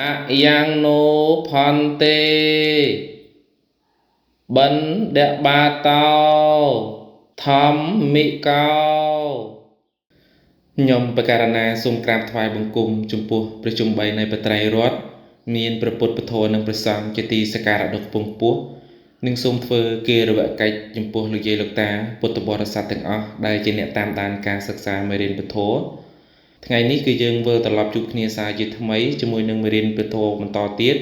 អយ៉ាងនោភន្ទេបណ្ឌបាតោធម្មិកោខ្ញុំបករណាសូមក្រាបថ្វាយបង្គំចំពោះប្រជុំ3នៃបត្រៃរដ្ឋមានព្រះពុទ្ធពធនិងព្រះសង្ឃជាទីសក្ការៈដ៏ខ្ពង់ខ្ពស់និងសូមធ្វើគារវកិច្ចចំពោះលោកយាយលោកតាពុទ្ធបរិស័ទទាំងអស់ដែលជាអ្នកតាមដានការសិក្សាមេរៀនពធថ្ងៃនេះគឺយើងវិលត្រឡប់ជួបគ្នាសាជាថ្មីជាមួយនឹងមេរៀនពធបន្តទៀត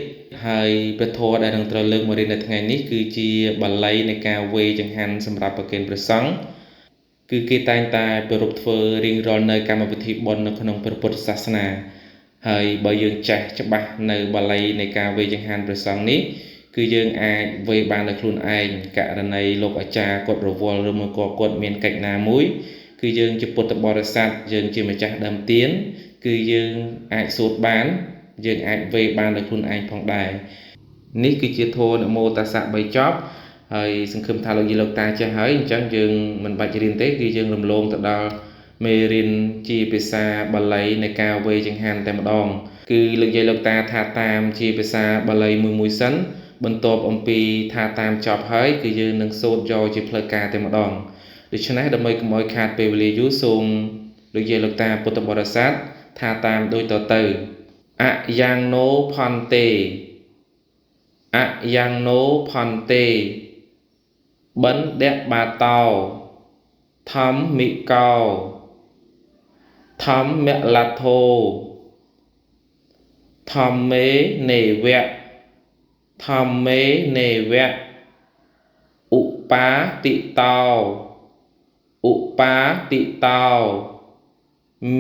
ហើយពធដែលនឹងត្រូវលើកមករៀននៅថ្ងៃនេះគឺជាបាលីនៃការវេចង្ហាន់សម្រាប់ប្រគេនព្រះសង្ឃគឺគេតែងតែប្រារព្ធធ្វើរៀងរាល់នៅកម្មវិធីបុណ្យនៅក្នុងព្រះពុទ្ធសាសនាហើយបើយើងចេះច្បាស់នៅបាលីនៃការវេចង្ហាន់ព្រះសង្ឃនេះគឺយើងអាចវេបានដោយខ្លួនឯងករណីលោកអាចារ្យគាត់រវល់ឬមកក៏គាត់មានកិច្ចណាមួយគឺយើងជាពុទ្ធបរិស័ទយើងជាម្ចាស់ដើមទានគឺយើងអាចសូត្របានយើងអាចវេបានដោយខ្លួនឯងផងដែរនេះគឺជាធម៌នមោតស្សៈ3ចប់ហើយសង្ឃឹមថាលោកយាយលោកតាចេះហើយអញ្ចឹងយើងមិនបាច់រៀនទេគឺយើងរំលងទៅដល់មេរៀនជាភាសាបាលីនៃការវេចង្ហាន់តែម្ដងគឺលោកយាយលោកតាថាតាមជាភាសាបាលីមួយមួយសិនបន្ទាប់អំពីថាតាមចប់ហើយគឺយើងនឹងសូត្រយកជាផ្លូវការតែម្ដងដូច្នេះដើម្បីកុំឲ្យខាតពេលវេលាយូរសូមលោកយាយលោកតាពុទ្ធបរិស័ទថាតាមដូចតទៅអយ៉ាងនោភន្ទេអយ៉ាងនោភន្ទេបណ្ឌបាតោធម្មិកោធម្មលទ្ធោធម្មេនេវៈធម្មេនេវៈឧបាតិតោឧបាតិតោ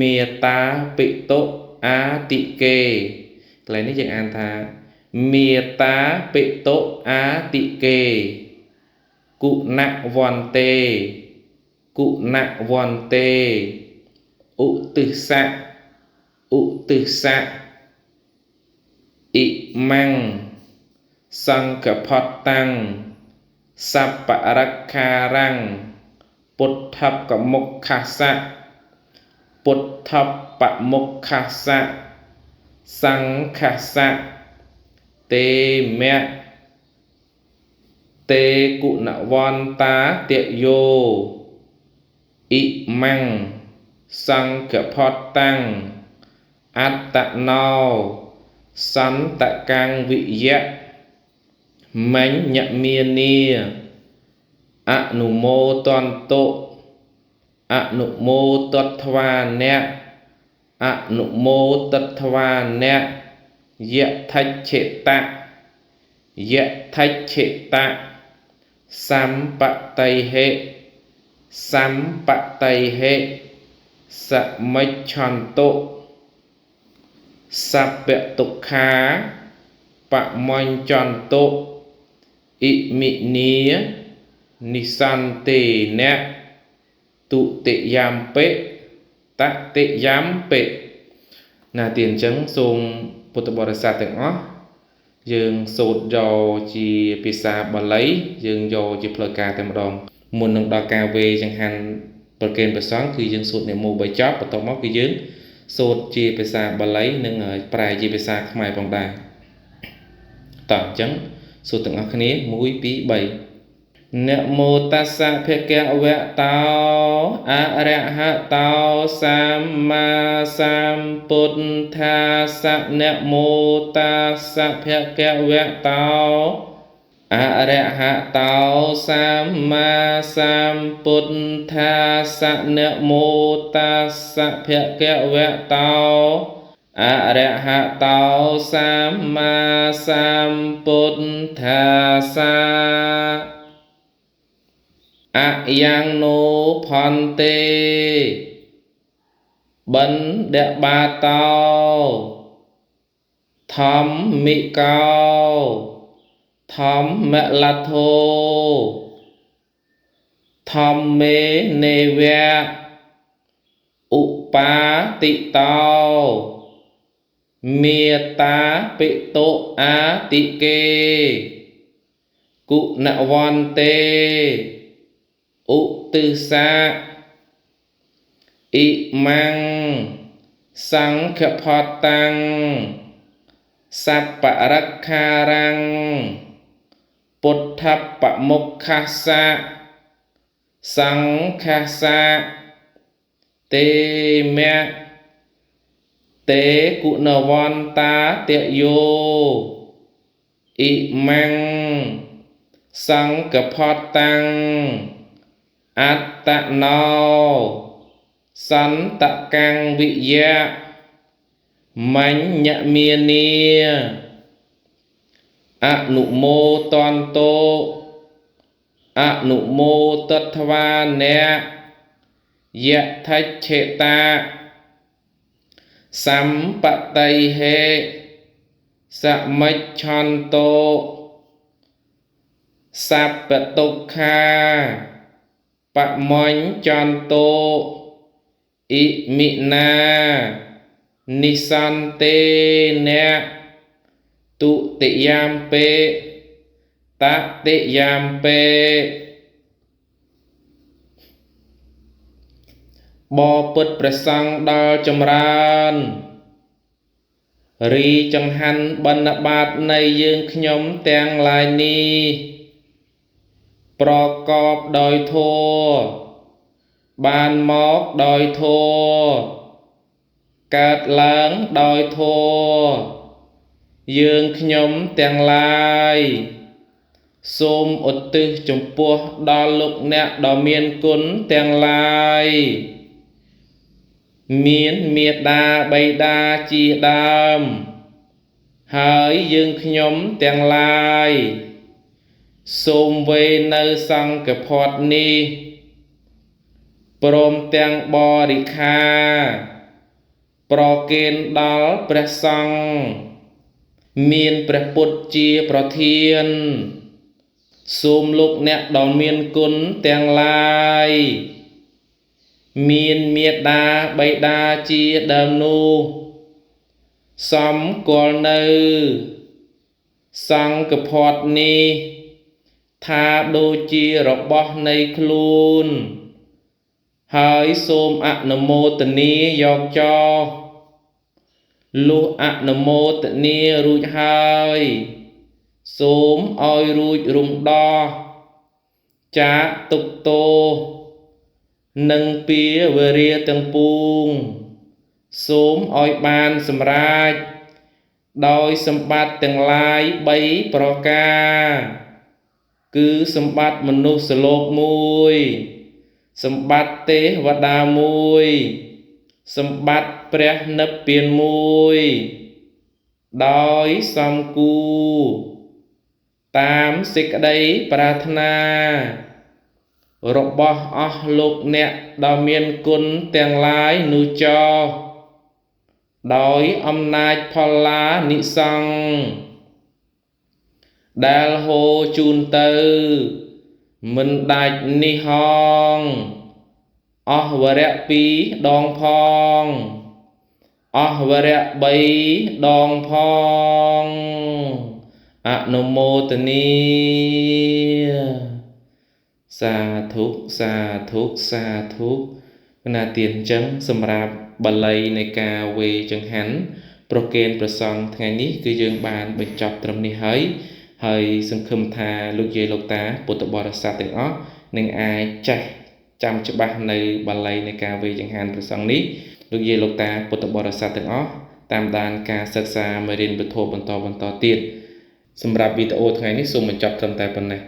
មេតាពិតុអាតិកេកន្លែងនេះយើងអានថាមេតាពិតុអាតិកេគុណវន្ទេគុណវន្ទេឧទិសៈឧទិសៈអ៊ិមੰសង្ឃផតតាំងសប្បរក្ខារੰពុទ្ធបកមុខស្សៈពុទ្ធបមុខស្សៈសង្ឃស្សៈទេមៈទេគុណវន្តាតយោអ៊ិមੰសង្ឃផតតាំងអត្តណោសន្តកាំងវិយៈមញ្ញមានាអនុមោទន្តុអនុមោទត្វាអ្នកអនុមោទត្វាអ្នកយថច្ឆេតៈយថច្ឆេតៈសម្បតិហេសម្បតិហេសមិច្ឆន្តុសព្វទុក្ខាបមញ្ចន្តុអ៊ិមិនានិសន្ទេនៈទុតិយំពិតតិយំពិណាទីអញ្ចឹងសូមពុទ្ធបរិស័ទទាំងអស់យើងសូត្រយកជាភាសាបាលីយើងយកជាផ្លូវការតែម្ដងមុននឹងដល់ការវេចង្ហាន់ប្រគេនព្រះសង្ឃគឺយើងសូត្រនមោ3ចប់បន្ទាប់មកគឺយើងសូត្រជាភាសាបាលីនិងប្រែជាភាសាខ្មែរផងដែរតោះអញ្ចឹងសូត្រទាំងអស់គ្នា1 2 3នមោតស្សៈភគវៈតោអរហតោសម្មាសម្ពុទ្ធាសៈនមោតស្សៈភគវៈតោអរហតោសម្មាសម្ពុទ្ធាសៈនមោតស្សៈភគវៈតោអរហតោសម្មាសម្ពុទ្ធាសៈអយ៉ាងនោភន្ទេបណ្ឌបាតោធម្មិកោធម្មលទ្ធោធម្មេនេវៈឧបាតិតោមេតាពិតុអាតិកេគុណវន្ទេឧទិសៈអ៊ិមੰសង្ឃផតតាំង សប្បរិក្ខារាំងពុទ្ធបមុខស្សៈសង្ឃស្សៈទេមៈទេគុណវន្តាតយោអ៊ិមੰសង្កផតតាំងអត្តណោសន្តកាំងវិយៈមញ្ញមានីអនុមោទន្តោអនុមោទត្វាអ្នកយថច្ឆេតាសម្បតិហេសមិច្ឆន្ទោសព្វទុក្ខាបមញ្ចន្ទោអ៊ិមិណានិសន្ទេនៈទុតិយាមពេតតិយាមពេបពុតព្រះសង្ឃដល់ចម្រើនរីចង្ហាន់បណ្ឌបាតនៃយើងខ្ញុំទាំងឡាយនេះប្រកបដោយធម៌បានមកដោយធម៌កើតឡើងដោយធម៌យើងខ្ញុំទាំងឡាយសូមឧទ្ទិសចំពោះដល់លោកអ្នកដ៏មានគុណទាំងឡាយមានមេដាបិតាជាដើមហើយយើងខ្ញុំទាំងឡាយសូមវេនៅសង្ឃផាត់នេះព្រមទាំងបរិខាប្រគេនដល់ព្រះសង្ឃមានព្រះពុទ្ធជាប្រធានសូមលោកអ្នកដ៏មានគុណទាំងឡាយមានមេដាបិតាជាដើមនោះសំគាល់នៅសង្ឃផាត់នេះថាដូចជារបស់នៃខ្លួនហើយសូមអនុមោទនាយកចោលុះអនុមោទនារួចហើយសូមឲ្យរួចរំដោះចាកទុក្ខទោសនិងពាវរាទាំងពួងសូមឲ្យបានសម្រេចដោយសម្បត្តិទាំងឡាយ3ប្រការគឺសម្បត្តិមនុស្សលោកមួយសម្បត្តិទេវតាមួយសម្បត្តិព្រះនិព្វានមួយដោយសំគូតាមសេចក្តីប្រាថ្នារបស់អស់លោកអ្នកដ៏មានគុណទាំងឡាយនោះចោដោយអំណាចផល្លានិសង្ឃដែលហូរជូនទៅមិនដាច់នេះហងអស់វរៈ2ដងផងអស់វរៈ3ដងផងអនុមោទនាសាធុសាធុសាធុណាទៀនអញ្ចឹងសម្រាប់បាលីនៃការវេចង្ហាន់ប្រគេនព្រះសង្ឃថ្ងៃនេះគឺយើងបានបញ្ចប់ត្រឹមនេះហើយហើយសង្ឃឹមថាលោកយាយលោកតាពុទ្ធបរិស័ទទាំងអស់នឹងអាចចេះចាំច្បាស់នៅបាលីនៃការវេចង្ហាន់ព្រះសង្ឃនេះលោកយាយលោកតាពុទ្ធបរិស័ទទាំងអស់តាមដានការសិក្សាមេរៀនពធបន្តទៀតសម្រាប់វីដេអូថ្ងៃនេះសូមបញ្ចប់ត្រឹមតែប៉ុណ្ណេះ